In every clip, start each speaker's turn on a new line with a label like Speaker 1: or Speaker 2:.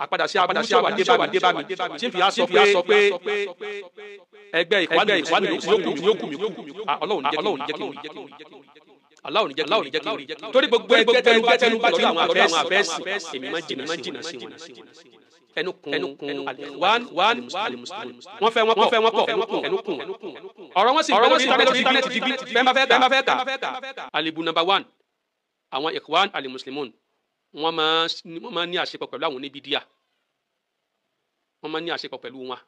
Speaker 1: Àpadà sí aburú tí ó wà dé bá mi tí n fi sọ pé ẹgbẹ́ ìkwánu yóò kù mí kú. Ọlọ́run jẹ́ kí n rí, Ọlọ́run jẹ́ kí n rí, torí gbogbo ẹgbẹ́ tẹnu bá ti lọ́dọ̀ àwọn àfẹ́sì èmi máa jìnnà sí wọn. Ẹnu kun al-Ikhwan al-Muslimun wọ́n fẹ́ wọn kọ̀ ẹnu kun ọ̀rọ̀ wọn sì bẹ lórí íńtánẹ́ẹ̀tì digbí bẹ́ẹ̀ bá fẹ́ kà. Àlébù number 1, àwọn Ikhwan al-Muslimun wọ́n máa ní àṣepọ̀ pẹ̀lú àwọn oníbídíà, wọ́n máa ní àṣepọ̀ pẹ̀lú wọn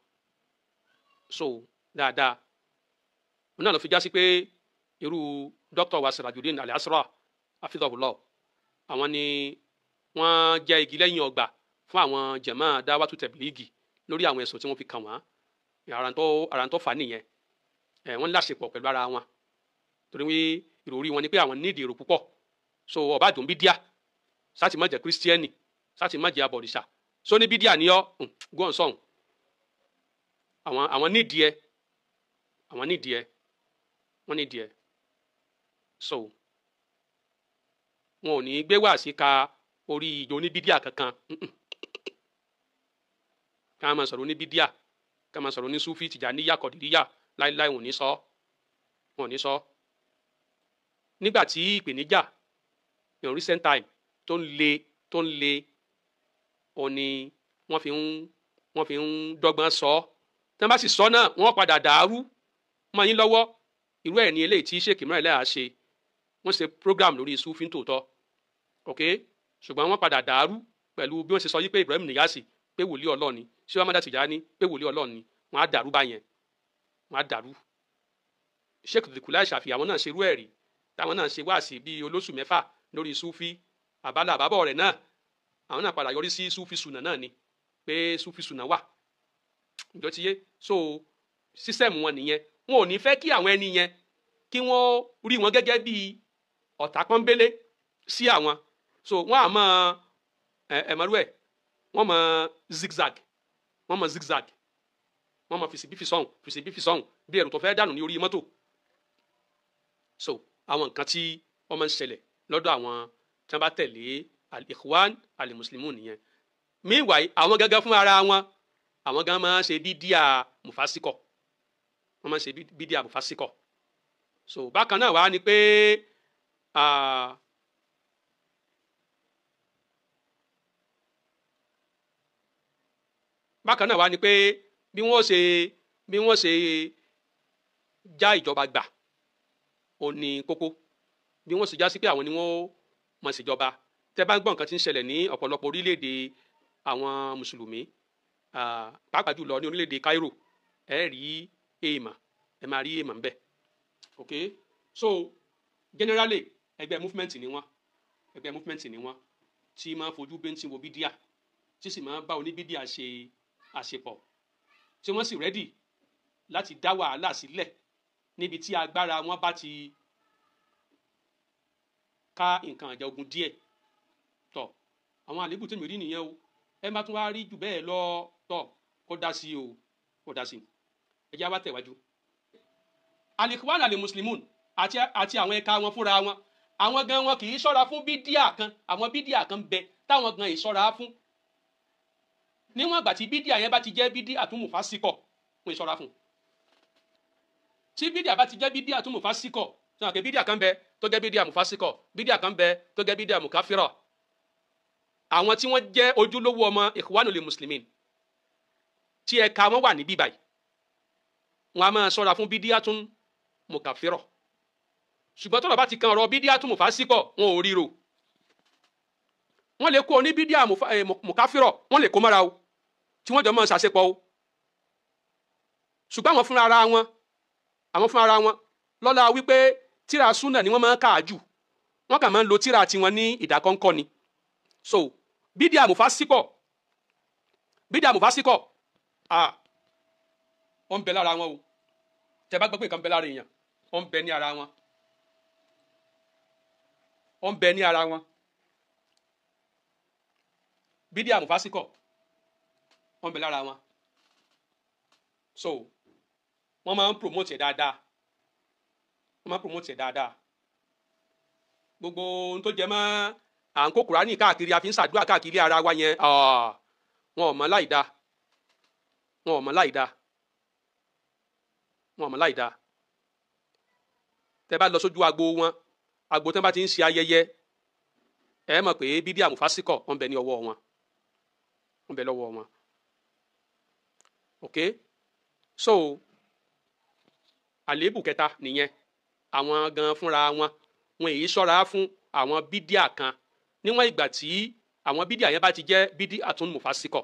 Speaker 1: so dáadáa. Wọn náà lọ fi já sí pé irú dókítà wa Sirajudeen Al-Asra afidahullah, àwọn ni wọ́n jẹ́ igi lẹ́yìn ọgbà fún àwọn jẹ̀mọ́ dáwàtú tẹ̀bílíìgì lórí àwọn ẹ̀sùn tí wọ́n fi kàn wọ́n. Ara tó fà nìyẹn. Wọ́n láṣepọ̀ pẹ̀lú ara wọn torí wí ìròrí wọn ni pé àwọn nídìí èrò púpọ̀. So ọba dùn bídíà sáti má jẹ́ kírísítíẹ́nì, sáti má jẹ́ abọ̀rìṣà, so ní bídíà ni ọ́ gbọ́n sọ̀hún. Àwọn nídìí ẹ, àwọn nídìí ẹ, wọ́n nídìí ẹ. So wọn ò ní gbé wá sí ka orí ìjọ oníbídíà kankan. Ká máa sọ̀rọ̀ oníbídíà, ká máa sọ̀rọ̀ onísúfì, Tìjàníyà, Kọ̀dìríyà, láíláí wọn ò ní sọ, wọn ò ní sọ. Nígbà tí ìpèníjà in recent time tó ń le òní wọ́n fi ń dọ́gbọ́n sọ. Tí wọ́n bá sì sọ náà wọ́n padà dàrú mọ́ yín lọ́wọ́. Irú ẹ̀ ní eléyìí tí Sheikh Imran Eleha ṣe. Wọ́n ṣe program lórí Sufi tòótọ́, ok, ṣùgbọ́n wọ́n padà dàrú pẹ̀lú bí wọ́n ṣe sọ yí pé Ibrahim Niyasi pé wòlíì Ọlọ́run ni, Sheikh Ahmad Tijani pé wòlíì Ọlọ́run ni. Wọ́n á dàrú báyẹn, wọ́n á dàrú. Sheikh Dhikrlahi Shafi àwọn náà ṣe irú ẹ̀ rí, táwọn náà ṣe wáàsí bíi olóṣù mẹ́fà lórí Sufi. Àbálà àbábọ̀ rẹ̀ náà àwọn náà padà yọrí sí Sufi sùnà náà ni, pé Sufi sùnà wà. Ìjọ ti yé. So sísẹ̀mù wọn nìyẹn. Wọn ò ní fẹ́ kí àwọn ẹni yẹn kí wọ́n rí wọn gẹ́gẹ́ bí ọ̀tá pọ́nbélé sí àwọn. So wọ́n á mọ ẹ̀mọ́rú ẹ̀, wọ́n mọ zigzag, wọ́n mọ zigzag, wọ́n mọ fìsìbí fìsọ̀hún, fìsìbí fìsọ̀hún bí ẹrù tó fẹ́ dànù ní orí mọ́tò. So àwọn nǹkan tí wọ́n máa ń ṣẹlẹ̀ lọ́dọ̀ àwọn tí wọ́n bá tẹ̀lé al-Ikhwan al-Muslimun nìyẹn. Meanwhile àwọn gángan fún ara wọn, àwọn gan máa ń ṣe bídíà mufasikọ, wọ́n máa ń ṣe bídíà mufasikọ. So bákan náà wá ni pé bákan náà wá ni pé bí wọ́n ṣe já ìjọba gbà ó ní kókó. Bí wọ́n ṣe já sí pé àwọn ni wọ́n mọ̀ síjọba. Tẹ́ bá ń gbọ́ nǹkan tí ń ṣẹlẹ̀ ní ọ̀pọ̀lọpọ̀ orílẹ̀-èdè àwọn mùsùlùmí, pàápàá jùlọ ní orílẹ̀-èdè Cairo, ẹ rí èèmà, ẹ máa rí èèmà ńbẹ̀. Ok, so generally ẹgbẹ́ movement ni wọ́n, ẹgbẹ́ movement ni wọ́n tí máa fojú bẹ́ntì wo bídíà, tí sì máa bá oníbídíà ṣe àṣepọ̀, tí wọ́n sì rẹ́dì láti dá wàhálà sílẹ̀ níbi tí agbára wọn bá ti ká nǹkan àjà ogun díẹ̀. Tọ̀ àwọn àlébù tèmi rí nìyẹn o. Ẹ má tún wá rí jù bẹ́ẹ̀ lọ, tọ̀ kó dá sí o, kó dá sí. Ẹ jẹ́ wá tẹ̀wájú. Al-Ikhwan al-Muslimun àti àwọn ẹ̀ka wọn fúnra wọn, àwọn gan wọn kì í ṣọ́ra fún bídíà kan. Àwọn bídíà kan bẹ táwọn gan ìṣọ́ra fún. Níwọ̀n ìgbà tí bídíà yẹn bá ti jẹ́ bídíà tún mùfásíkọ̀, wọn ìṣọ́ra fún. Tí bídíà bá ti jẹ́ bídíà tún mùfásíkọ̀, sọ àpè bídíà kan bẹ tó jẹ́ bídíà mùfásíkọ̀, bídíà kan bẹ tó jẹ́ bídíà mùkáfírọ̀. Àwọn tí wọ́n jẹ́ ojúlówó ọmọ Ikhwanul Muslimin tí ẹ̀ka wọn wà níbí báyìí, wọn a máa ṣọ́ra fún bídíà tún mùkáfírọ̀. Ṣùgbọ́n tọ́rọ̀ bá ti kan ọ̀rọ̀ bídíà tún mùfásíkọ̀, wọn ò ríro. Wọ́n lè kó oníbídíà mùkáfírọ̀, wọ́n lè kó mọ́ra o, tí wọ́n jọ máa ṣàṣepọ̀ o. Ṣùgbọ́n àwọn fúnra ara wọn, àwọn fúnra ara wọn lọ́la wípé tíra súnà ni wọ́n máa ń kà á jù, wọ́n kà máa ń lo tíra tiwọn ní ìdákọ́ńkọ́ ni. So bídíà mùfásíkọ̀, bídíà mùfásíkọ̀, wọ́n ń bẹ lára wọn o. Tẹ́ bá gbọ́ pé nǹkan ń bẹ lára èèyàn, wọ́n ń bẹ ní ara wọn, wọ́n ń bẹ ní ara wọn. Bídíà mùfásíkọ̀ wọ́n ń bẹ lára wọn. So wọ́n máa ń promote ẹ̀ dáadáa, wọ́n máa ń promote ẹ̀ dáadáa. Gbogbo ohun tó jẹ mọ́ à ń kó Kùránì káàkiri, a fi ń ṣàdúrà káàkiri ara wa yẹn, Wọn ò mọ̀ láì dáa, wọn ò mọ̀ láì dáa, wọn ò mọ̀ láì dáa. Tẹ́ bá lọ sójú agbo wọn, agbo tẹ́ bá ti ń ṣe ayẹyẹ, ẹ mọ̀ pé bídíà mùfásíkọ̀ wọ́n bẹ ní ọwọ́ wọn, wọ́n bẹ lọ́wọ́ wọn. Ok, so àléébù kẹta nìyẹn. Àwọn gan fúnra wọn, wọn èyí ṣọ́ra fún àwọn bídíà kan níwọ̀n ìgbà tí àwọn bídíà yẹn bá ti jẹ́ bídíà tún mùfásíkọ̀.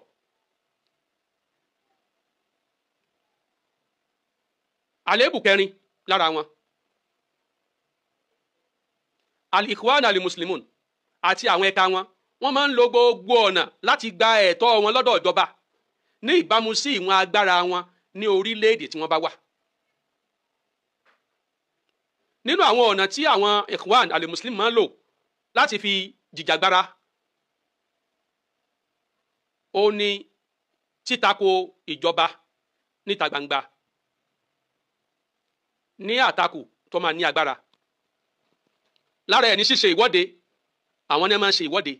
Speaker 1: Àléébù kẹrin lára wọn, al-ikhwan al-muslimun àti àwọn ẹ̀ka wọn, wọ́n máa ń lo gbogbo ọ̀nà láti gba ẹ̀tọ́ wọn lọ́dọ̀ ìjọba ní ìbámu sí ìwọ̀n agbára wọn ní orílẹ̀-èdè tí wọ́n bá wà. Nínú àwọn ọ̀nà tí àwọn ikhwan al-muslim máa ń lò láti fi jìjàgbara, ó ní títako ìjọba níta gbangba ní àtakò tó máa ní agbára. Lára ẹ̀ ní ṣíṣe ìwọ́de. Àwọn ní máa ń ṣe ìwọ́de,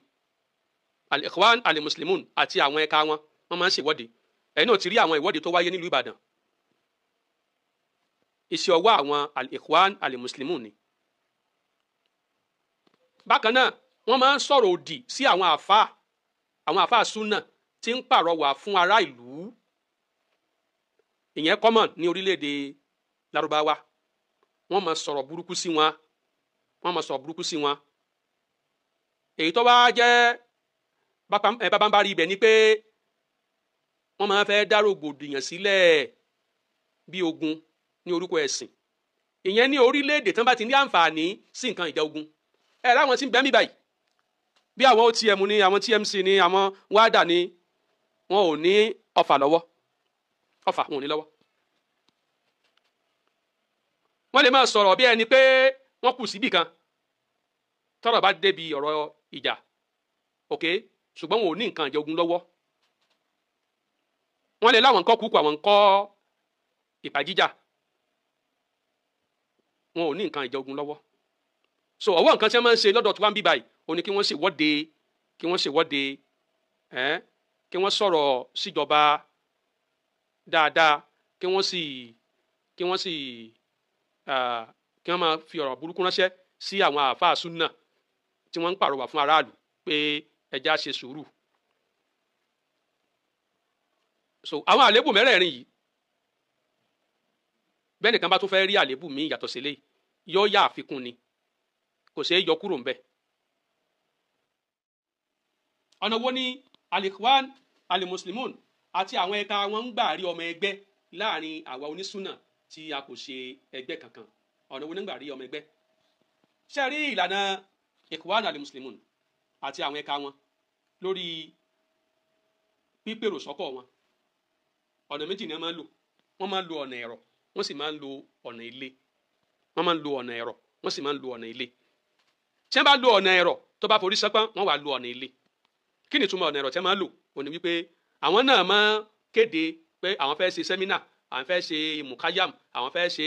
Speaker 1: al-ikhwan al-muslimun àti àwọn ẹ̀ka wọn, wọ́n máa ń ṣe ìwọ́de. Ẹ̀yin náà ti rí àwọn ìwọ́de tó wáyé nílùú Ìbàdàn. Iṣẹ́ ọwọ́ àwọn al-ikhwan al-muslimun ni. Bákan náà, wọ́n máa ń sọ̀rọ̀ òdì sí àwọn àfáà, àwọn àfáà súnà tí ń pàrọwà fún ará ìlú. Ìyẹn common ní orílẹ̀-èdè Lárúbáwá. Wọ́n máa sọ̀rọ̀ burúkú sí wọn, wọ́n máa sọ̀rọ̀ burúkú sí wọn. Èyí tó bá jẹ́ bábánbárí ibẹ̀ ni pé wọ́n máa fẹ́ dá rògbòdìyàn sílẹ̀ bí ogun ní orúkọ ẹ̀sìn. Ìyẹn ní orílẹ̀-èdè tí wọ́n bá ti ní àǹfààní sí nǹkan ìjà ogun. Ẹ ráwọn tí ń bẹ mí báyìí, bí àwọn OTM ní, àwọn TMC ní, àwọn wádà ní, wọn ò ní ọfà lọ́wọ́, ọfà wọn ò ní lọ́wọ́. Wọ́n lè máa sọ̀rọ̀ bí ẹni pé wọ́n kù síbì kan tọ́rọ̀ bá débi ọ̀rọ̀ ìjà, ok, ṣùgbọ́n wọn ò ní nǹkan ìjà ogun lọ́wọ́. Wọ́n lè láwọn nǹkan kúkú, àwọn nǹkan ìpàjíjà, wọn ò ní nǹkan ìjà ogun lọ́wọ́. So ọwọ́ nǹkan tí wọ́n máa ń ṣe lọ́dọ̀ tí wọ́n ń bí báyìí, ó ní kí wọ́n ṣèwọ́de, kí wọ́n ṣèwọ́de, kí wọ́n sọ̀rọ̀ síjọba dáadáa, kí wọ́n sì kí wọ́n máa fi ọ̀rọ̀ burúkú ránṣẹ́ sí àwọn àáfàá súnà tí wọ́n ń pàrọwà fún aráàlú pé ẹja ṣe sùúrù. So àwọn àléébù mẹ́rẹ̀ẹ̀rin yìí, bẹ́ẹ̀ nìkan bá tún fẹ́ rí àléébù míì yàtọ̀ sí eléyìí, yóò yá àfikún ni, kò ṣeé yọ kúrò ńbẹ̀. Ọ̀nà wo ni al-ikhwan al-muslimun àti àwọn ẹ̀ka wọn ń gbà rí ọmọ ẹgbẹ́ láàrin àwa onísúnà tí a kò ṣe ẹgbẹ́ kankan? Ọ̀nà wo ni ń gbà rí ọmọ ẹgbẹ́? Ṣé rí ìlànà ikhwan al-muslimun àti àwọn ẹ̀ka wọn lórí pípèrò sọ́kọ̀ wọn? Ọ̀nà méjì ni wọ́n máa ń lò. Wọ́n máa ń lo ọ̀nà ẹ̀rọ, wọ́n sì máa ń lo ọ̀nà ilé. Wọ́n máa ń lo ọ̀nà ẹ̀rọ, wọ́n sì máa ń lo ọ̀nà ilé. Tí wọ́n bá lo ọ̀nà ẹ̀rọ tó bá forí sánpọ́n, wọ́n wá lo ọ̀nà ilé. Kí ni ìtumọ̀ ọ̀nà ẹ̀rọ tí wọ́n máa ń lò? Ó ní wípé àwọn náà máa kéde pé àwọn fẹ́ ṣe sẹ́mínà, àwọn fẹ́ ṣe mukayam, àwọn fẹ́ ṣe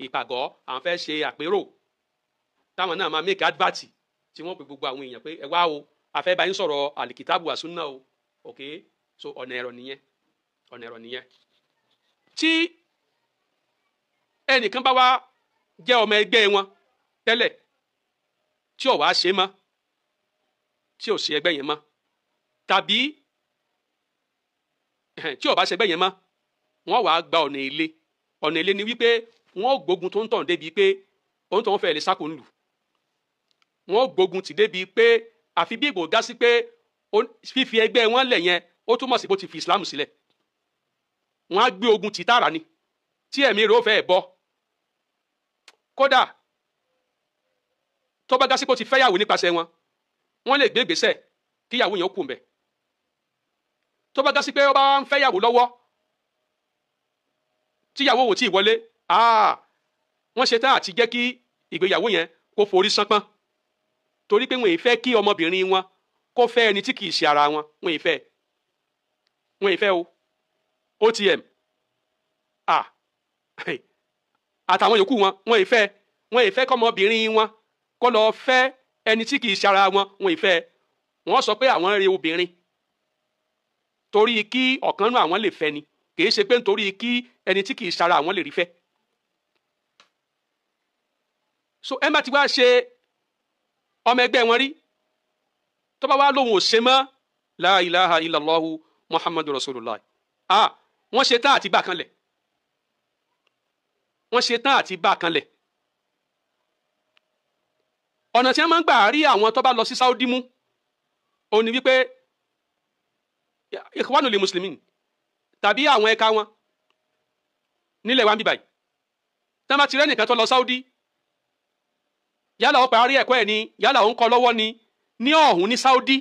Speaker 1: ìpàgọ́, àwọn fẹ́ ṣe àpérò. Táwọn náà máa make advert tí wọ́n pe gbogbo àwọn èèyàn pé ẹ wá o, a fẹ́ bá yín sọ̀rọ̀ alikitabu àsúná o. Ok, so ọ̀nà ẹ̀rọ nìyẹn, ọ̀nà ẹ̀rọ nìyẹn. Tí ẹnìkan bá wá jẹ́ ọmọ ẹgbẹ́ wọn tẹ́lẹ̀ tí ò wá ṣe mọ́, tí ò ṣe ẹgbẹ́ yẹn mọ́, tàbí tí ò bá ṣe ẹgbẹ́ yẹn mọ́, wọ́n wàá gba ọ̀nà ilé. Ọ̀nà ilé ni wípé wọ́n gbógun tó ń tàn débi pé òun tó ń fẹ́ lè sáko ńlù. Wọ́n gbógun tì débi pé àfi bí ìgbò dá sí pé fífi ẹgbẹ́ wọn lẹ̀ yẹn ó túmọ̀ sí bó ti fi Islam sílẹ̀. Wọ́n á gbé ogun tì tààrà ni tí ẹ̀mí rẹ̀ ó fẹ́ bọ́. Kódà tó bá dá sí pé ó ti fẹ́yàwó nípasẹ̀ wọn, wọ́n lè gbé ìgbésẹ̀ kíyàwó yẹn ó kù mbẹ̀. Tó bá dá sí pé ó bá ń fẹ́yàwó lọ́wọ́ tíyàwó wò tí ì wọlé, wọ́n ṣe tán àti jẹ́ kí ìgbéyàwó yẹn kó forí sánpọ́n, torí pé wọn ì fẹ́ kí ọmọbìnrin wọn kó fẹ́ ẹni tí kì í ṣe ara wọn. Wọn ì fẹ́, wọn ì fẹ́ o. OTM àtàwọn yòókù wọn, wọn ì fẹ́, wọn ì fẹ́ kọ́mọbìnrin wọn kó lọ fẹ́ ẹni tí kì í ṣe ara wọn. Wọn ì fẹ́. Wọ́n sọ pé àwọn rí obìnrin torí kí ọ̀kan nú àwọn lè fẹ́ ni, kì í ṣe pé nítorí kí ẹni tí kì í ṣara àwọn lè rí fẹ́. So ẹ má ti wá ṣe ọmọ ẹgbẹ́ wọn rí, tó bá wá lóhun ò ṣe mọ́, la ilaha illallahu muhammadu rasulullah, ah, wọ́n ṣe tán àti bá kan lẹ̀, wọ́n ṣe tán àti bá kan lẹ̀. Ọ̀nà tí wọ́n máa ń gbà rí àwọn tó bá lọ sí Saudi mú ó ní wípé Ikhwanul Muslimin tàbí àwọn ẹ̀ka wọn nílẹ̀ wa ń bí báyìí, tí wọ́n bá ti rẹ́ nìkan tó lọ Saudi, yálà ó parí ẹ̀kọ́ ẹ̀ ni, yálà ó ń kọ́ lọ́wọ́ ni, ní ọ̀hún ní Saudi,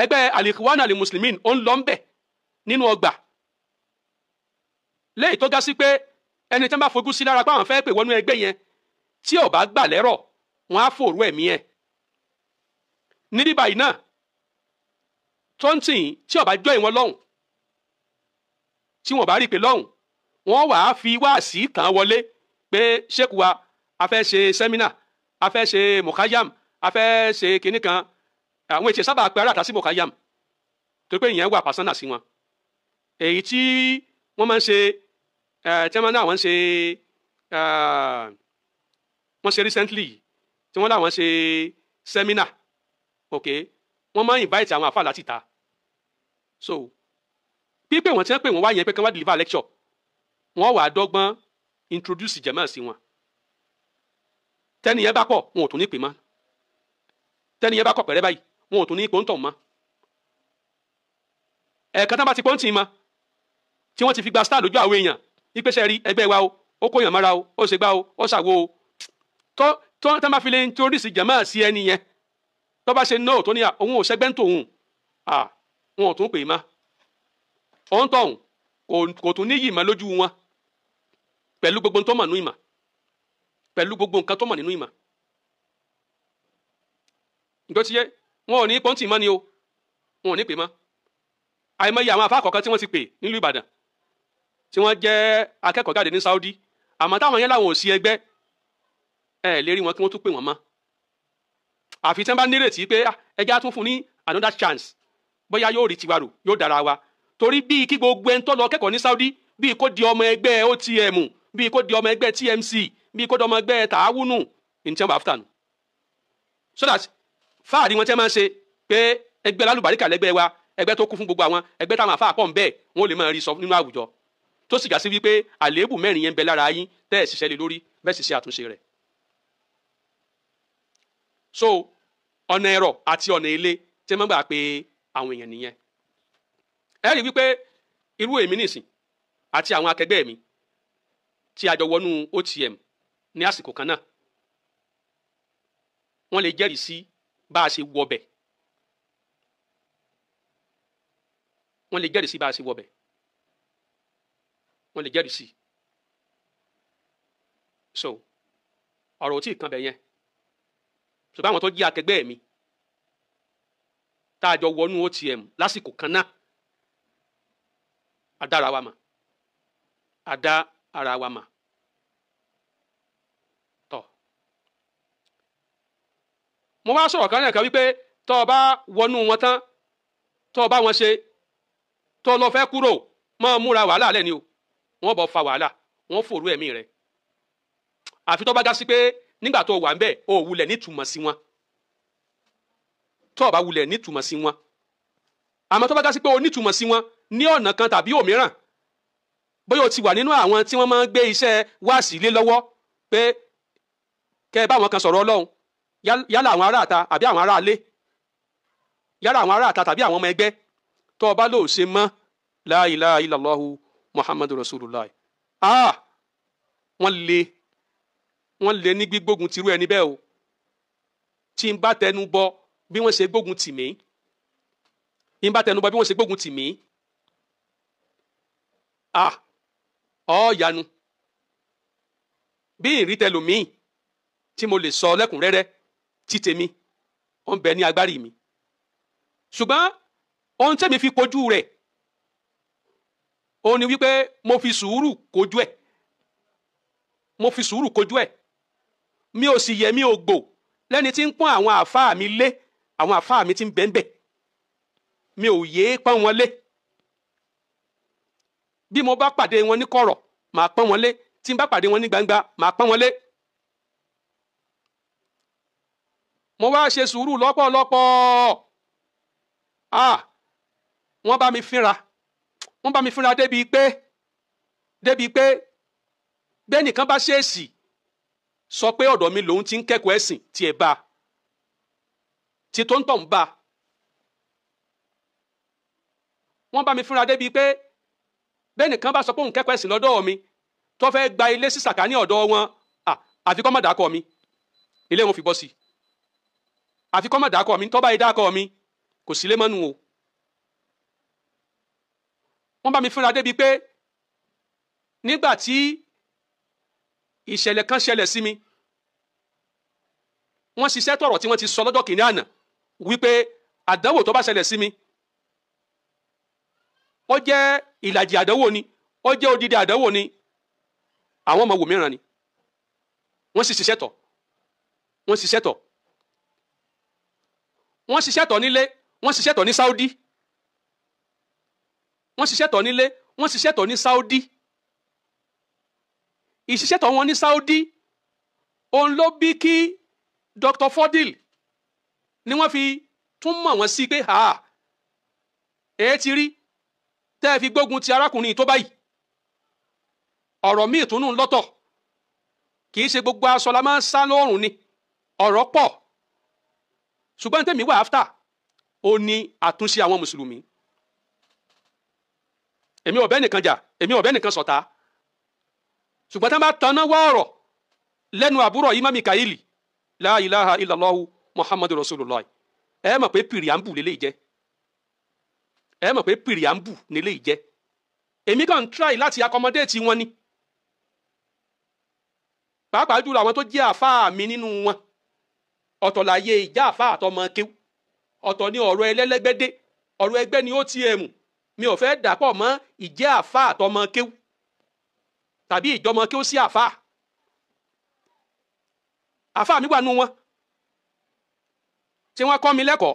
Speaker 1: ẹgbẹ́ Al-Ikhwanul Muslimin ó ń lọ ń bẹ̀ nínú ọgbà, léyìí tó ga sí pé ẹni tí wọ́n bá fojú sí lára pé àwọn fẹ́ pè wọnú ẹgbẹ́ yẹn, tí ó bá gbà lẹ́rọ̀ wọ́n á fòrú ẹ̀mí ẹ̀. Níbí báyìí náà tó ń tì tí ó bá jọ ìwọ̀n lọ́hùn, tí wọ́n bá rí pé lọ́hùn, wọ́n wàá fi wáàsí tàn wọlé pé ṣéèkù wa, a fẹ́ ṣe sẹ́mínà, a fẹ́ ṣe mọ̀káyàm, a fẹ́ ṣe kinní kan. Àwọn ètò sábà pé aráàtà sí mọ̀káyàm torí pé ìyẹn wà pàṣánà sí wọn. Èyí tí wọ́n máa ń ṣe, tí wọ́n náà wọ́n ṣe, wọ́n ṣe recently tí wọ́n láwọn ṣe sẹ́mínà, ok, wọ́n máa ń invite àwọn àfáà láti ta. So pípé wọ́n ti ń pè wọ́n wá yẹn pé kí wọ́n deliver lecture, wọ́n wàá dọ́gbọ́n introduce jẹ̀mọ́ sí wọn. Tẹ́ni yẹn bá kọ̀, wọn ò tún ní pè mọ́. Tẹ́ni yẹn bá kọ̀ pẹ̀rẹ́ báyìí, wọn ò tún ní pòńtọ̀ mọ́. Ẹ̀ẹ̀kan tán bá ti pòńtì mọ́, tí wọ́n ti fi gba star lójú àwọn èèyàn, ìpèsè rí ẹgbẹ́ wa o, ó kó yàn mọ́ra o, ó ṣe gbá o, ó ṣàwo o. Tó tán bá fi lè introduce jẹ̀mọ́ sí ẹni yẹn, tó bá ṣe no tó ní à òun ò ṣẹgbẹ́ ń tòun, à wọn ò tún pè mọ́. Òun tọ̀hún kò tún níyì mọ́ lójú wọn pẹ̀lú gbogbo tó mọ̀ nínú ìmọ̀, pẹ̀lú gbogbo nǹkan tó mọ̀ nínú ìmọ̀. Ǹjọ́ ti yé, wọn ò ní pọ́ńtì mọ́ ni o, wọn ò ní pè mọ́. Àìmọye àwọn àfáà kọ̀ọ̀kan tí wọ́n ti pè nílùú Ìbàdàn tí wọ́n jẹ́ akẹ́kọ̀ọ́ jáde ní Saudi, àmọ́ táwọn yẹn láwọn ò sí ẹgbẹ́, ẹ lè rí wọn kí wọ́n tún pè wọ́n mọ́. Àfi tí wọ́n bá nírètí pé ẹjẹ́ á tún fún ní another chance, bóyá yóò rí tiwa rò, yóò dára wa. Torí bíi kí gbogbo ẹni tó lọ kẹ́kọ̀ọ́ ní Saudi, bíi kó di ọmọ ẹgbẹ́ OTM, bíi kó di ọmọ ẹgbẹ́ TMC, bíi kó di ọmọ ẹgbẹ́ tààwùnù ní tí wọ́n bá fúta nù. So that fáàrí wọn tí wọ́n máa ń ṣe pé ẹgbẹ́ lálùbáríkà lẹ́gbẹ́ wa, ẹgbẹ́ tó kún fún gbogbo àwọn ẹgbẹ́ táwọn àfáà pọ̀ ń bẹ́ẹ̀, wọ́n lè máa rí sọ nínú àwùjọ. Tó sì gà sí wípé àléébù mẹ́rin yẹn ń bẹ lára yín tẹ́ ẹ̀ ṣiṣẹ́ lé lórí, bẹ́ẹ̀ sì ṣe àtúnṣe rẹ̀. So ọ̀nà ẹ̀rọ àti ọ̀nà ilé tí wọ́n gbà pé àwọn èèyàn nìyẹn. Ẹ rí wípé irú èmi nìsín àti àwọn akẹgbẹ́ mi tí a jọ wọnú OTM ní àsìkò kan náà, wọ́n lè jẹ́rìí sí bá a ṣe wọbẹ̀, wọ́n lè jẹ́rìí sí bá a ṣe wọbẹ̀, wọ́n lè jẹ́rìí sí. So ọ̀rọ̀ ò tí ì kan bẹ̀ yẹn. Ṣùgbọ́n àwọn tó jẹ́ akẹgbẹ́ mi tá a jọ wọnú OTM lásìkò kan náà, a dá ara wa mọ̀, a dá ara wa mọ̀. Tọ́ mo wá sọ̀rọ̀ kan lẹ́ẹ̀kan wípé tọ́ ọ bá wọnú wọn tán, tọ́ ọ bá wọn ṣe, tọ́ ọ lọ fẹ́ kúrò, máa múra wàhálà lẹ́ni o, wọ́n bọ̀ fa wàhálà, wọ́n fòrú ẹ̀mí rẹ̀. Àfi tọ́ bá dá sí pé nígbà tó wà ń bẹ̀, o wulẹ̀ nítumọ̀ sí wọn. Tọ́ ọ bá wulẹ̀ nítumọ̀ sí wọn. Àmọ́ tọ́ bá dá sí pé o nítumọ̀ sí wọn ní ọ̀nà kan tàbí òmíràn, bóyá o ti wà nínú àwọn tí wọ́n máa ń gbé iṣẹ́ wáàsí lé lọ́wọ́ pé kẹ́ ẹ bá wọn kan sọ̀rọ̀ Ọlọ́run, yálà àwọn ará àta àbí àwọn ará ilé, yálà àwọn ará àta tàbí àwọn ọmọ ẹgbẹ́, tọ́ ọ bá lò ṣe mọ́ la ilaha illallahu muhammadu rasulullah, ah, wọ́n lè ní gbígbógun tirú ẹni bẹ́ẹ̀ o. Tí n bá tẹnu bọ bí wọ́n ṣe gbógun tì mí, tí n bá tẹnu bọ bí wọ́n ṣe gbógun tì mí, ah, ọ yanu. Bí ìrí tẹlòmíì tí mo lè sọ lẹ́kùnrẹ́rẹ́ tí tèmi ó ń bẹ ní agbárí mi, ṣùgbọ́n ohun tẹ́mi fi kojú rẹ̀ òun ni wípé mo fi sùúrù kojú ẹ̀, mo fi sùúrù kojú ẹ̀, mi ò sì yẹ mi ò gbò lẹ́ni tí ń pọ́n àwọn àfáà mi lé, àwọn àfáà mi tí ń bẹ́ńbẹ́. Mi ò yéé pọ́n wọn lé. Bí mo bá pàdé wọn ní kọ̀rọ̀, màá pọ́n wọn lé. Tí n bá pàdé wọn ní gbangba, màá pọ́n wọn lé. Mo wá ṣe sùúrù lọ́pọ̀lọpọ̀. Wọ́n bá mi fínra. Wọ́n bá mi fínra débi pé bẹ́ẹ̀ nìkan bá ṣèèṣì sọ pé ọ̀dọ̀ mi lòun ti ń kẹ́kọ̀ọ́ ẹ̀sìn tí ẹ bá tí tó ń tọ̀ ń bá. Wọ́n bá mi fínra débi pé bẹ́ẹ̀ nìkan bá sọ pé òun kẹ́kọ̀ọ́ ẹ̀sìn lọ́dọ̀ mi tó fẹ́ gba ilé sí sàkání ọ̀dọ̀ wọn, àfi kó má dákọ̀ mi, ilé wọn fi bọ́ sí i. Àfi kó má dákọ̀ mi, tó bá yẹ dákọ̀ mi kò sí lé mọ́nu o. Wọ́n bá mi fínra débi pé nígbà tí ìṣẹ̀lẹ̀ kan ṣẹlẹ̀ sí mi, wọ́n ṣiṣẹ́ tọ̀rọ̀ tí wọ́n ti sọ lọ́jọ́ kìíní àná wípé àdánwò tó bá ṣẹlẹ̀ sí mi, ó jẹ́ ìlàjì àdánwò ni, ó jẹ́ odidi àdánwò ni, àwọn ọmọ wò mìíràn ni. Wọ́n sì ṣiṣẹ́ tọ̀, wọ́n ṣiṣẹ́ tọ̀, wọ́n ṣiṣẹ́ tọ̀ nílé, wọ́n ṣiṣẹ́ tọ̀ ní Saudi, wọ́n ṣiṣẹ́ tọ̀ nílé, wọ́n ṣiṣẹ́ tọ̀ ní Saudi. Ìṣiṣẹ́ tọ̀ wọn ní Saudi, òun ló bí kí Dr. Fodil ni wọ́n fi tún mọ̀ wọ́n sí pé ha ẹ ti rí tẹ́ ẹ fi gbógun ti arákùnrin tó báyìí. Ọ̀rọ̀ míì tún nù lọ́tọ̀, kì í ṣe gbogbo aṣọ la máa ń sá lọ́rùn ni, ọ̀rọ̀ pọ̀. Ṣùgbọ́n tèmi wà áfítà ó ní àtúnṣe àwọn mùsùlùmí. Èmi ò bẹ́ nìkan jà, èmi ò bẹ́ nìkan ṣọ̀tá. Ṣùgbọ́n tí wọ́n bá taná wá ọ̀rọ̀ lẹ́nu àbúrò yìí mami Kaili, la ilaha illallahu muhammadu rasulullah, ẹ mọ̀ pé pìrìàmbù lélẹ́yìí jẹ́, ẹ mọ̀ pé pìrìàmbù lélẹ́yìí jẹ́. Èmi kàn ń try láti accommodate wọn ni, pàápàá jùlọ àwọn tó jẹ́ àfáà mi nínú wọn. Ọ̀tọ̀ láyé ìjà àfáà àtọmọ kéwú, ọ̀tọ̀ ni ọ̀rọ̀ ẹlẹ́lẹ́gbẹ́dé, ọ̀rọ̀ ẹgbẹ́ ni OTM. Mi ò fẹ́ dàpọ̀ mọ́ ìjẹ́ àfáà àtọmọ kéwú tàbí ìjọmọ kéwú sí àfáà. Àfáà mi wà nù wọn tí wọ́n kọ́ mi lẹ́kọ̀ọ́,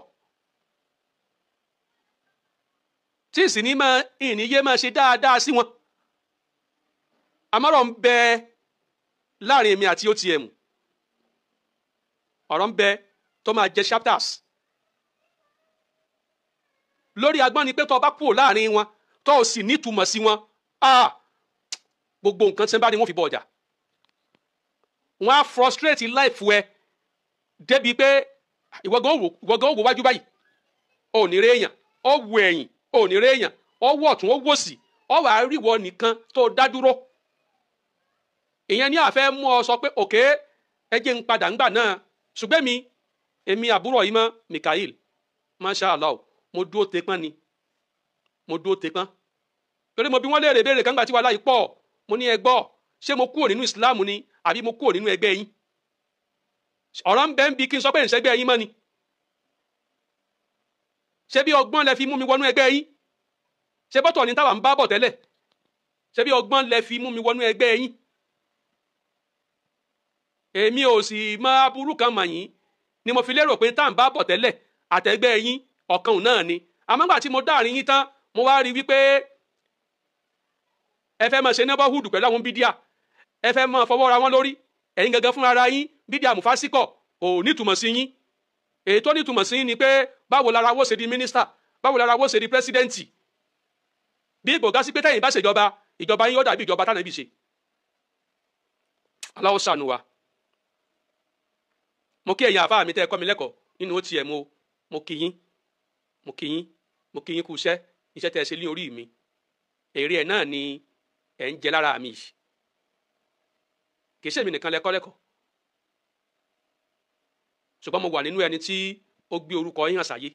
Speaker 1: tí sì ní máa ìníyé máa ṣe dáadáa sí wọn. Àmọ́rọ̀ ń bẹ láàrin èmi àti OTM, ọ̀rọ̀ ń bẹ tó máa jẹ chapters lórí agbọ́n ni pé tó bá kúrò láàrin wọn tó o sì nítumọ̀ sí wọn, gbogbo nǹkan tí wọ́n bá ní wọ́n fi bọ̀ ọjà. Wọ́n á frustrate life ẹ débi pé ìwọ gan wò wájú báyìí, ò ní rí èèyàn, ó wò ẹ̀yìn, ò ní rí èèyàn, ó wò ọ̀tún, ó wò òsì, ó wà á rí ìwọ nìkan tó dá dúró. Ìyẹn ní àfẹ́ mú ọ sọ pé òkè ẹ jẹ́ ń padà ńgbà náà. Ṣùgbọ́n èmi àbúrò yìí mọ́ Mikael, masha Allah, mo dúró tepọ́n ni, mo dúró tepọ́n. Torí mo bí wọ́n léèrè béèrè kan gbà tí wàhálà yìí pọ̀, mo ní ẹ gbọ́, ṣé mo kúrò nínú ìsìláàmù ni àbí mo kúrò nínú ẹgbẹ́ yín? Ọ̀rọ̀ ń bẹ ń bi kí n sọ pé ìṣẹ́gbẹ́ yín mọ́ ni. Ṣé bí ọgbọ́n lẹ fi mú mi wọnú ẹgbẹ́ yín? Ṣé bọ́tọ̀ ni táwa ń bá bọ̀ tẹ́lẹ̀? Ṣé bí ọgbọ́n lẹ fi mú mi wọnú ẹgbẹ́ yín? Èmi ò sì mọ aburú kan mọ̀ yín ni mo fi lérò pé tá à ń bá bọ̀ tẹ́lẹ̀ àtẹ̀gbẹ́ yín ọ̀kan náà ni. Àmọ́ gbà tí mo dáàrin yín tán, mo wá rí wípé ẹ fẹ́ máa ṣe neighborhood pẹ̀lú àwọn bídíà, ẹ fẹ́ máa fọwọ́ ra wọn lórí, ẹ̀yin gangan fúnra ara yín bídíà mùfásíkọ̀ kò nítumọ̀ sí yín. Èyí tó nítumọ̀ sí yín ni pé báwo lára wó ṣe di mínísítà, báwo lára wó ṣe di pírẹ́sídẹ́ǹtì. Bí ìgbògá sí pé tẹ̀yin bá ṣèjọba, ìjọba yín yóò dàbí ìjọba tánàbí ṣe. Aláwọ̀ ṣàánú wa. Mo kí ẹ̀yin àfáà mi tẹ́ ẹ kọ́ mi lẹ́kọ̀ọ́ nínú OTM o, mo kí yín, mo kí yín, mo kí yín kú iṣẹ́, iṣẹ́ tẹ́ ẹ ṣe ní orí mi, èrè ẹ̀ náà ni ẹ̀ ń jẹ lára mi yìí. Kì í ṣèmi nìkan lẹ́kọ́ lẹ́kọ̀ọ́, ṣùgbọ́n mo wà nínú ẹni tí ó gbé orúkọ yín hàn sáyé.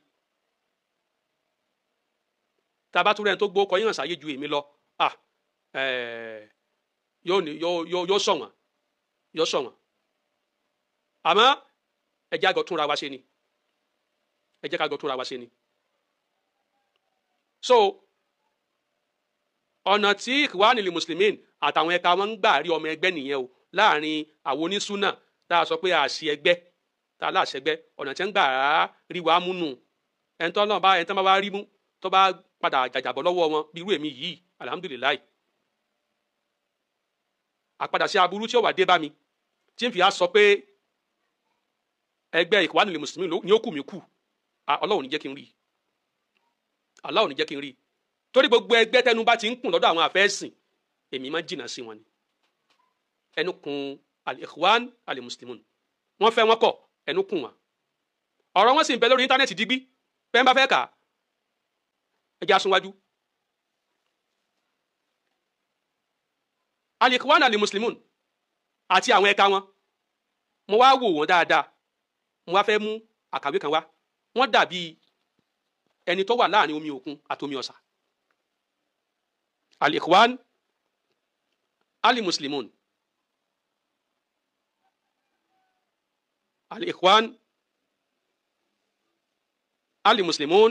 Speaker 1: Tá a bá tún rẹ́ni tó gbé orúkọ yín hàn sáyé ju èmi lọ, yóò ṣọ̀wọ́n, yóò ṣọ̀wọ́n. Àmọ́ ẹ jẹ́ ká jọ túnra wa ṣe ni, ẹ jẹ́ ká jọ túnra wa ṣe ni. So ọ̀nà tí Ikhwanil Muslimin àtàwọn ẹ̀ka wọn ń gbà rí ọmọ ẹgbẹ́ nìyẹn o, láàrin àwọn onísúnà tá a sọ pé àṣì ẹgbẹ́, tá a láṣẹgbẹ́, ọ̀nà tí ń gbà rí wa mú nù. Ẹni tó náà bá ẹni tó bá wá rí mú tó bá padà jàjàbọ̀ lọ́wọ́ wọn bí irú èmi yìí, alhamdulilayi, àpadà sí aburú tí ó wà dé bá mi tí n fi á sọ pé ẹgbẹ́ Ikhwanul Muslimin ni ó kù mí kù, Ọlọ́run ní jẹ́ kí n rí, Allah ní jẹ́ kí n rí. Torí gbogbo ẹgbẹ́ tẹnu bá ti ń kùn lọ́dọ̀ àwọn àfẹ́sìn, èmi máa ń jìnnà sí wọn ni. Ẹnu kun al-Ikhwan al-Muslimun, wọ́n fẹ́ wọn kọ̀, ẹnu kùn wọn. Ọ̀rọ̀ wọn sì ń bẹ lórí íńtánẹ́ẹ̀tì digbí, bẹ́ẹ̀ bá fẹ́ kà á, ẹ jẹ́ asunwájú. Al-Ikhwan al-Muslimun àti àwọn ẹ̀ka wọn, mo wá wò wọ́n dáadáa, mo wá fẹ́ mú àkàwé kan wá. Wọ́n dàbí ẹni tó wà láàrin omi òkun àti omi ọ̀sà. Al-Ikhwan al-Muslimun, Al-Ikhwan al-Muslimun,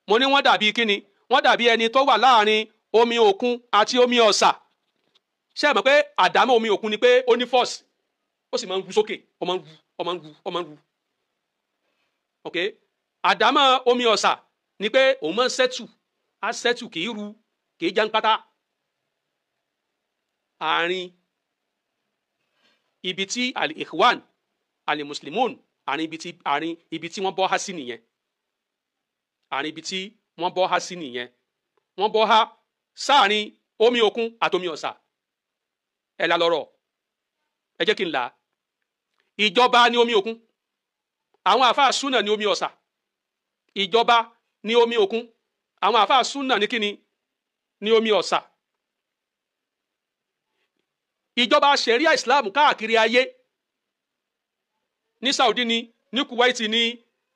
Speaker 1: mo ní wọ́n dàbí kíni? Wọ́n dàbí ẹni tó wà láàrin omi òkun àti omi ọ̀sà. Ṣé ẹ mọ̀ pé àdámọ́ omi òkun ni pé ó ní force, ó sì máa ń ru sókè, ó máa ń ru, ó máa ń ru, ó máa ń ru. Ok, àdámọ́ omi ọ̀sà ni pé òun máa ń sẹ́tù, á sẹ́tù, kì í ru, kì í jàǹpátá. Àárín ibi tí Al-Ikhwan al-Muslimun, àárín ibi tí wọ́n bọ́ há sí nìyẹn. Àárín ibi tí wọ́n bọ́ há sí nìyẹn. Wọ́n bọ́ há sáàrin omi òkun àti omi ọ̀sà. Ẹ la lọ́rọ̀, ẹ jẹ́ kí n là á. Ìjọba ni omi òkun, àwọn àfáà súnà ni omi ọ̀sà. Ìjọba ni omi òkun, àwọn àfáà súnà ní kíni? Ni omi ọ̀sà. Ìjọba ṣẹ̀ríà Islam káàkiri ayé, ní Saudi ni, ní Kuwait ni,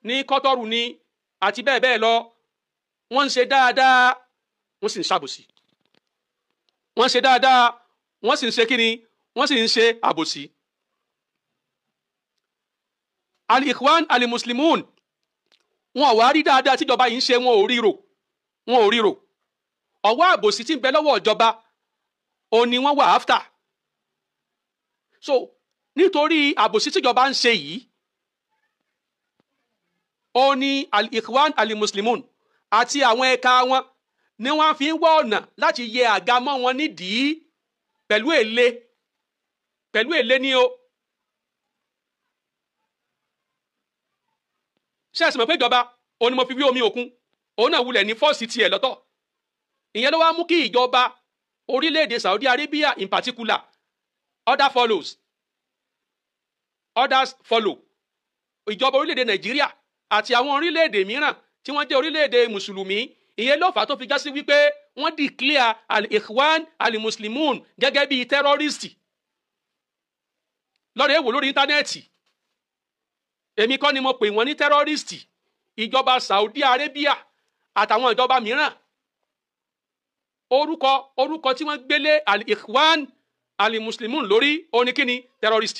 Speaker 1: ní Kọ́tọ́rù ni, àti bẹ́ẹ̀ bẹ́ẹ̀ lọ, wọ́n ń ṣe dáadáa, wọ́n sì ń ṣàbòsí. Wọ́n ń ṣe dáadáa, wọ́n sì ń ṣe kíni? Wọ́n sì ń ṣe àbòsí. Al-Ikhwan al-Muslimun, wọn ò wá rí dáadáa tíjọba yìí ń ṣe, wọn ò ríro, wọn ò ríro. Ọwọ́ àbòsí tí ń bẹ lọ́wọ́ ìjọba òun ni wọ́n wà áfítà. So nítorí àbòsí tíjọba ń ṣe yìí, ó ní Al-Ikhwan al-Muslimun àti àwọn ẹ̀ka wọn ni wọ́n fi ń wá ọ̀nà láti yẹ àga mọ́ wọn nídìí pẹ̀lú èlé, pẹ̀lú èlé ní o. Ṣé ẹ sì mọ̀ pé ìjọba òun ni mo fi wí omi òkun, òun náà wulẹ̀ ní fọ́ọ̀sì tiẹ̀ lọ́tọ̀. Ìyẹn ló wá mú kí ìjọba orílẹ̀-èdè Saudi Arabia in particular, other follows, others follow. Ìjọba orílẹ̀-èdè Nàìjíríà àti àwọn orílẹ̀-èdè mìíràn tí wọ́n jẹ́ orílẹ̀-èdè mùsùlùmí, ìyẹn ló fà á tó fi já sí wípé wọ́n declare Al-Ikhwan al-Muslimun gẹ́gẹ́ bíi terrorist. Lọ́rọ̀ èwò lórí íńtánẹ́ẹ̀tì, èmi kọ́ ni mo pè wọ́n ní terrorist. Ìjọba Saudi Arabia àtàwọn ìjọba mìíràn, orúkọ tí wọ́n gbélé Al-Ikhwan al-Muslimun lórí oníkíni terrorist.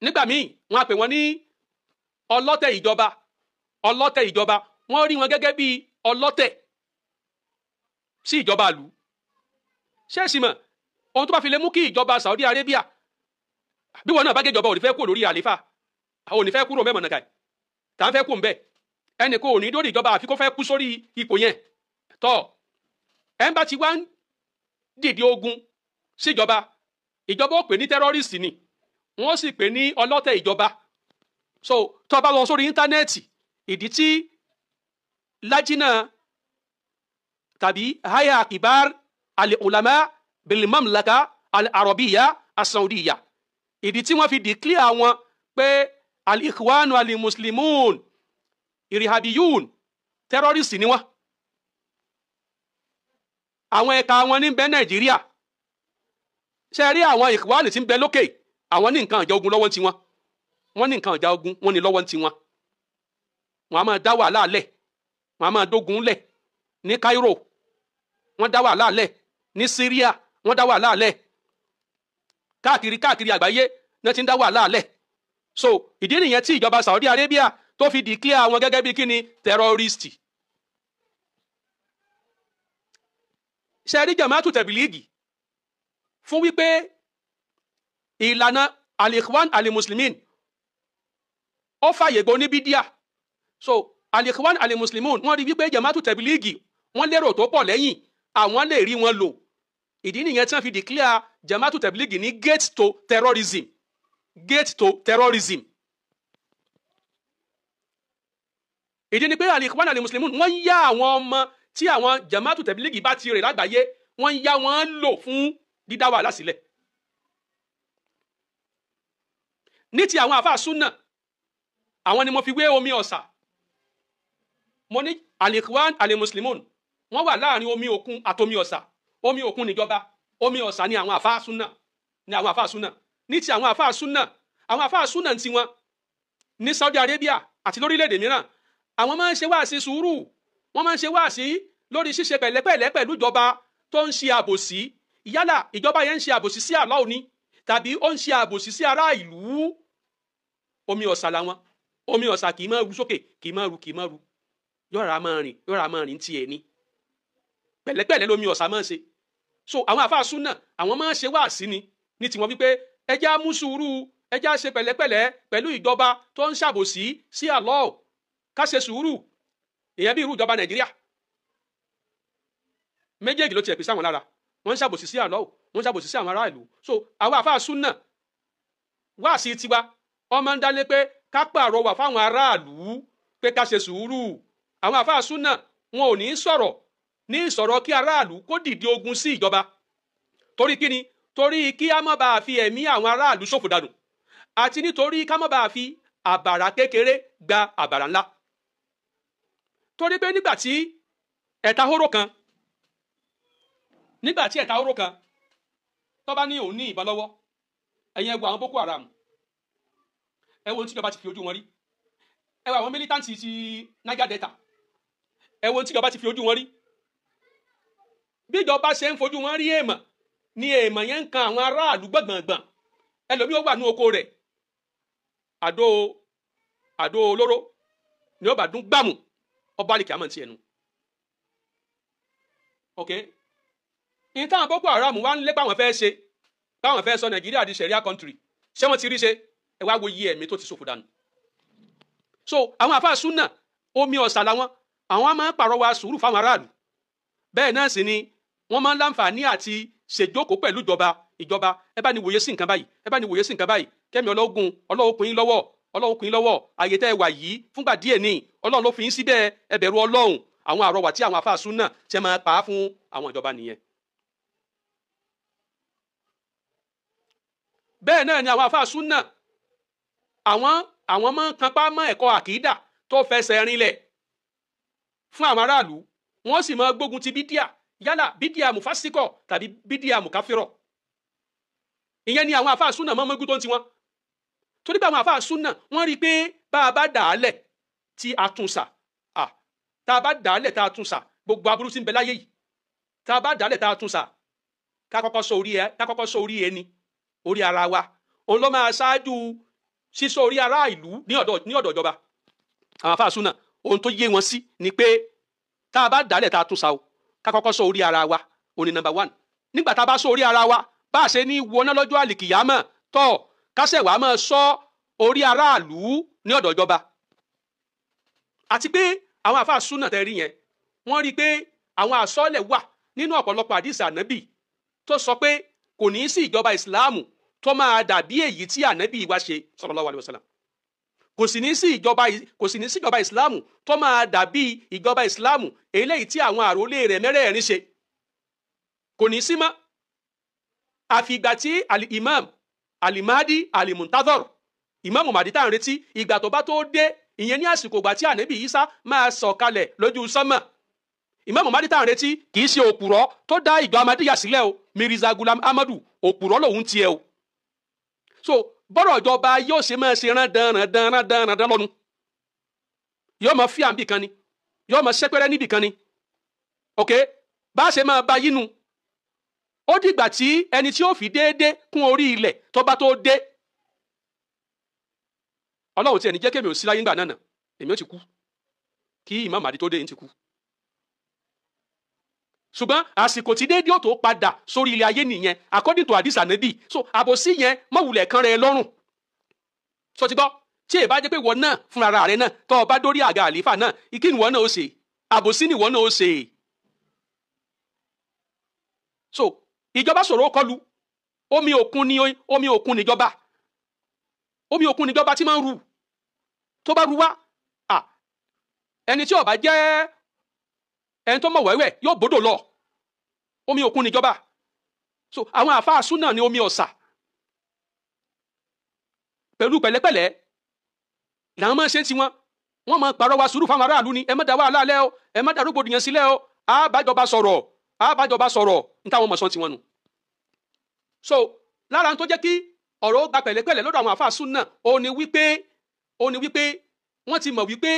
Speaker 1: Nígbà míì wọ́n á pè wọ́n ní ọlọ́tẹ̀ ìjọba, ọlọ́tẹ̀ ìjọba. Wọ́n rí wọn gẹ́gẹ́ bí ọlọ́tẹ̀ sí ìjọba ìlú. Ṣé ẹ sì mọ̀ ohun tó bá fi lè mú kí ìjọba Saudi Arabia, bí wọn náà bá gé ìjọba, ò ní fẹ́ kúrò lórí àléfà, ò ní fẹ́ kúrò mẹ́mọ̀ nàkà tá à ń fẹ́ kú ń bẹ̀, ẹnì kò ní dórí ìjọba àfi kó fẹ́ kú sórí ipò yẹn. Tọ́ ẹ̀ ń bá ti wá ń dìde ogun síjọba, ìjọba ó pè ní terrorist ni, wọ́n sì pè ní ọlọ́tẹ̀ ìjọba. So tó bá lọ sórí íńtánẹ́ẹ̀tì, ìdí tí lájínà tàbí haya kibar al-ulama bil-mamlaka al-arabiya as-saudiya, ìdí tí wọ́n fi declare wọn pé al-ikhwanu al-muslimun irihabiyun terrorist ni wọ́n. Àwọn ẹ̀ka wọn ní bẹ Nàìjíríà. Ṣe rí àwọn ìkwáàlì tí ń bẹ lókè, àwọn ní nǹkan ìjà ogun lọ́wọ́ tiwọn, wọ́n ní nǹkan ìjà ogun wọ́n ní lọ́wọ́ tiwọn. Wọ́n á máa dá wàhálà lẹ̀, wọ́n á máa dógun lẹ̀ ní Cairo, wọ́n dá wàhálà lẹ̀ ní Syria, wọ́n dá wàhálà lẹ̀ káàkiri káàkiri àgbáyé náà ti ń dá wàhálà lẹ̀. So ìdí nìyẹn tí ìjọba Saudi Arabia tó fi declare àwọn gẹ́gẹ́ bí kíni terrorist. Ṣe rí Jamaatu Tabiligi fún wípé ìlànà al-Ikhwan al-Muslimin ó fàyè gbọ́ oníbídíà. So Al-Ikhwan Al-Muslimun wọ́n rí wípé Jama'atu Tablighi wọ́n lérò tó pọ̀ lẹ́yìn, àwọn lè rí wọn lò. Ìdí nìyẹn tí wọ́n fi declare Jama'atu Tablighi ní gate to terrorism, gate to terrorism. Ìdí ni pé Al-Ikhwan Al-Muslimun wọ́n yá àwọn ọmọ tí àwọn Jama'atu Tablighi bá ti rè lágbàáyé, wọ́n yá wọn lò fún dídá wàhálà sílẹ̀. Ní ti àwọn àfáà súnà, àwọn ni mo fi wé omi ọ̀sà. Mo ní Al-Ikhwan Al-Muslimun wọ́n wà láàrin omi òkun àtomi ọ̀sà. Omi òkun níjọba, omi ọ̀sà ni àwọn àfáà súnà, ni àwọn àfáà súnà. Ní ti àwọn àfáà súnà, àwọn àfáà súnà ti wọn ní Saudi Arabia àti lórílẹ̀‐èdè mìíràn, àwọn máa ń ṣe wáàsí sùúrù, wọ́n máa ń ṣe wáàsí lórí ṣíṣe pẹ̀lẹ́pẹ̀lẹ́ pẹ̀lú ìjọba tó ń ṣe àbòsí. Yálà ìjọba yẹn ń ṣe àbòsí sí Allah ni tàbí ó ń ṣe àbòsí sí ará ìlú. Omi ọ̀sà làwọn, omi ọ̀sà kì í máa ru sókè, kì í máa ru, kì í máa ru, yọ̀rá máa rìn, yọ̀rá máa rìn tiẹ̀ ni. Pẹ̀lẹ́pẹ̀lẹ́ lomi ọ̀sà máa ń ṣe. So àwọn àfáà súnà àwọn máa ń ṣe wáàsí ni ní tiwọn wípé ẹ jẹ́ á mú sùúrù, ẹ jẹ́ á ṣe pẹ̀lẹ́pẹ̀lẹ́ pẹ̀lú ìjọba tó ń ṣàbòsí sí Allah, ká ṣe sùúrù. Ìyẹn bí irú ìjọba Nàìjíríà méjèèjì ló tiẹ̀ pèsè àwọn lára, wọ́n ń ṣàbòsí sí Allah, wọ́n ń ṣàbòsí sí àwọn ará ìlú. So àwọn àfáà súnà wáàsí tiwa ọmọ ń dálé pé ká pàrọwà fáwọn aráàlú pé ká ṣe sùúrù. Àwọn àfáà súnà wọn ò ní sọ̀rọ̀ ní ìsọ̀rọ̀ kí aráàlú kó dìde ogun sí ìjọba. Torí kíni? Torí kí á má bàa fi ẹ̀mí àwọn aráàlú ṣòfò dànù, àti nítorí ká má bàa fi àbàrà kékeré gba àbàrà ńlá. Torí pé nígbà tí ẹ̀ta hóró kan, nígbà tí ẹ̀ta hóró kan tó bá ní òun ní ìbọn lọ́wọ́, ẹ̀yin ẹ wo àwọn Boko Haram, ẹ wo ohun tí ìjọba ti fi ojú wọn rí, ẹ wo àwọn militanti ti Niger Delta, ẹ wo ohun tí ìjọba ti fi ojú wọn rí. Bí ìjọba ṣe ń fojú wọn rí èèmọ̀ ni èèmọ̀ yẹn ń kan àwọn aráàlú gbọ̀ngbọ̀ngbọ̀n. Ẹlòmíì ó wà ní oko rẹ̀, àdó àdó olóró ni ó bá dún gbàmù, ọba àlìkè àmọ́ ti ẹnu. Ok, ní táwọn Boko Haram wá ń lé báwọn fẹ́ ṣe, báwọn fẹ́ sọ Nàìjíríà di Sharia country, ṣé wọ́n ti rí ṣe? Ẹ wá wo iye ẹ̀mí tó ti ṣòfò dànù. So àwọn àfáà súnà omi ọ̀sà làwọn, àwọn máa ń pàrọwà sùúrù fáwọn aráàlú. Bẹ́ẹ̀ náà sì ni wọ́n máa ń láǹfààní àti ṣèjókòó pẹ̀lú ìjọba. Ìjọba ẹ bá ní wòye sí nǹkan báyìí, ẹ bá ní wòye sí nǹkan báyìí, kẹ́mi ọlọ́gùn, Ọlọ́run kún yín lọ́wọ́, Ọlọ́run kún yín lọ́wọ́, àyè tẹ́ ẹ wà yìí fúngbà díẹ̀ ni Ọlọ́run ló fi yín síbẹ̀, ẹ bẹ̀rù Ọlọ́run. Àwọn àrọwà tí àwọn àfáà súnà ṣe máa pa á fún àwọn ìjọba nìyẹn. Bẹ́ẹ̀ náà ni àwọn àfáà súnà àwọn máa ń kanpá mọ́ ẹ̀kọ́ àkídà tó fẹsẹ̀ rinlẹ̀ fún àwọn aráàlú. Wọ́n sì máa gbógun ti bídíà, yálà bídíà mùfásíkọ̀ tàbí bídíà mùkáfírọ̀. Ìyẹn ni àwọn àfáà súnà máa ń mọ́gún tó ń tiwọn. Torí pé àwọn àfáà súnà wọ́n rí i pé bá a bá dà á lẹ̀ tí a tún sà, tá a bá dà á lẹ̀ tá a tún sà, gbogbo aburú tí ń bẹ láyé yìí, tá a bá dà á lẹ̀ tá a tún sà, ká kọ́kọ́ sọ orí ẹ, ká kọ́kọ́ sọ orí ẹni, orí ara wa, òun ló máa ṣáájú sísọ orí ará ìlú ní ọ̀dọ̀ ìjọba. Àwọn àfáà súnà ohun tó yé wọn sí ni pé tá a bá dàálẹ̀ tá a tún sa o, ká kọ́kọ́ sọ orí ara wa, òní number one. Nígbà tá a bá sọ orí ara wa, bá a ṣe ní wọná lọ́jọ́ àlìkìyámọ̀ tọ́, kásẹ̀ wàá máa sọ orí aráàlú ní ọ̀dọ̀ ìjọba. Àti pé àwọn àfáà súnà tẹ́ rí yẹn, wọ́n rí i pé àwọn àsọlẹ̀ wà nínú ọ̀pọ̀lọpọ̀ àdìsí ànábì tó sọ pé kò ní í sí ìjọba ìsìláàmù tó máa dàbí èyí tí ànábì wa ṣe sallallahu alaihi wasallam. Kò sì ní sí ìjọba, kò sì ní sí ìjọba ìsìláàmù tó máa dàbí ìjọba ìsìláàmù eléyìí tí àwọn àrólé rẹ̀ mẹ́rẹ̀ẹ̀rin ṣe. Kò ní sí mọ́. Àfi ìgbà tí al-imam al-mahdi al-muntadhar, ìmáàmù Mahdi tá à ń retí, ìgbà tó bá tó dé, ìyẹn ní àsìkò ìgbà tí ànábì Ìsá máa sọ̀kalẹ̀ lójú sánmà. Ìmáàmù Mahdi tá à ń retí kì í ṣe òpùrọ́ tó dá ìjọ Ahmadiyya sílẹ̀ o, Mirza Gulam Ahmadu, òpùrọ́ lòun tiẹ̀ o. So bọ́rọ̀ ìjọba yóò ṣe máa ṣe rán dandan dandan dandan lọ́nu, yóò máa fíà níbì kan ni, yóò máa ṣẹ́pẹ́rẹ́ níbì kan ni. Ok, bá a ṣe máa ba yínú, ó dìgbà tí ẹni tí ó fi déédé kún orí ilẹ̀ tó bá tó dé. Ọlọ́run tí ẹni jẹ́ kémi ò sí láyé ńgbà náà, èmi ò ti kú kí Imam Mahdi tó dé ń ti kú. Ṣùgbọ́n àsìkò tí déédéé ó tó padà sórí ilẹ̀ ayé nìyẹn according to hadith Ànábì. So àbòsí yẹn mọ̀wulẹ̀ kan rẹ̀ lọ́rùn. So ti gbọ́, Tí èyí bá jẹ́ pé ìwọ náà fúnra rẹ náà tó o bá dórí àga àlífà náà, kí ni ìwọ náà ó ṣe? Àbòsí ni ìwọ náà ó ṣe. So ìjọba sọ̀rọ̀ ó kọlu omi òkun ni, omi òkun níjọba, omi òkun níjọba tí máa ń ru. Tó bá ru wá, ẹni tí ó bá jẹ́ ẹni tó mọ̀ wẹ́wẹ́ yóò bódò lọ. Omi òkun níjọba. So àwọn àfáà súnà ní omi ọ̀sà. Pẹ̀lú pẹ̀lẹ́pẹ̀lẹ́ làwọn máa ń ṣe tiwọn. Wọ́n máa pàrọwà sùúrù fáwọn aráàlú ni, ẹ má dá wàhálà lẹ́ o, ẹ má dá rògbòdìyàn sílẹ̀ o, á bájọba sọ̀rọ̀, á bájọba sọ̀rọ̀, ní táwọn mọ̀ sọ́n tiwọn nù. So lára tó jẹ́ kí ọ̀rọ̀ ó gba pẹ̀lẹ́pẹ̀lẹ́ lọ́dọ̀ àwọn àfáà súnà, ó ní wípé wọ́n ti mọ̀ wípé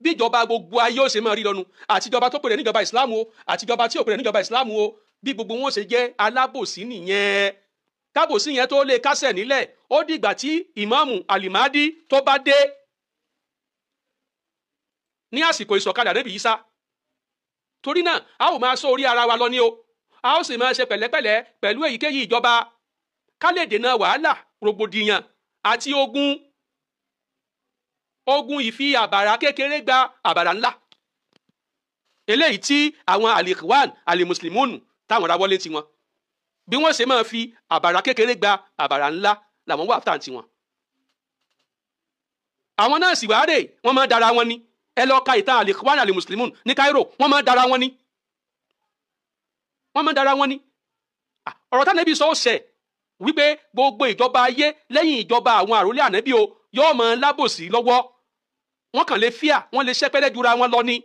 Speaker 1: bí ìjọba gbogbo ayé ó ṣe máa rí lọ́nu, àtijọba tó pèrè níjọba ìsìláàmù o, àtijọba tí ò pèrè níjọba ìsìláàmù o, bí gbogbo wọn ṣe jẹ́ alábòsí nìyẹn. Kábòsí yẹn tó lè kásẹ̀ nílẹ̀, ó dìgbà tí ìmáàmù Alimadi tó bá dé ní àsìkò ìsọ̀kalẹ̀ Ànábì Ìsá. Torí náà a ó máa sọ orí ara wa lọ ní o, a ó sì máa ṣe pẹ̀lẹ́pẹ̀lẹ́ pẹ̀lú èyíkéyìí ìjọba ká lè dènà wàhálà, rògbòdìyàn àti ogun. Ogun ìfi àbàrà kékeré gba àbàrà ńlá, eléyìí tí àwọn alikhwan alimuslimunu táwọn ra wọlé tiwọn, bí wọ́n ṣe máa fi àbàrà kékeré gba àbàrà ńlá làwọn wà tàn tiwọn. Àwọn náà sì wáá rè, wọ́n máa dára wọn ni. Ẹ lọ ka ìtàn alikhwan alimuslimun ní Cairo, wọ́n máa dára wọn ni, wọ́n máa dára wọn ni. Ọ̀rọ̀ tánàbí sọ ṣẹ wípé gbogbo ìjọba ayé lẹ́yìn ìjọba àwọn àròlé ànábì o yóò máa lábòsí lọ́wọ́. Wọ́n kàn lè fíà, wọ́n lè ṣẹ́pẹ́lẹ́ jura wọn lọ ni.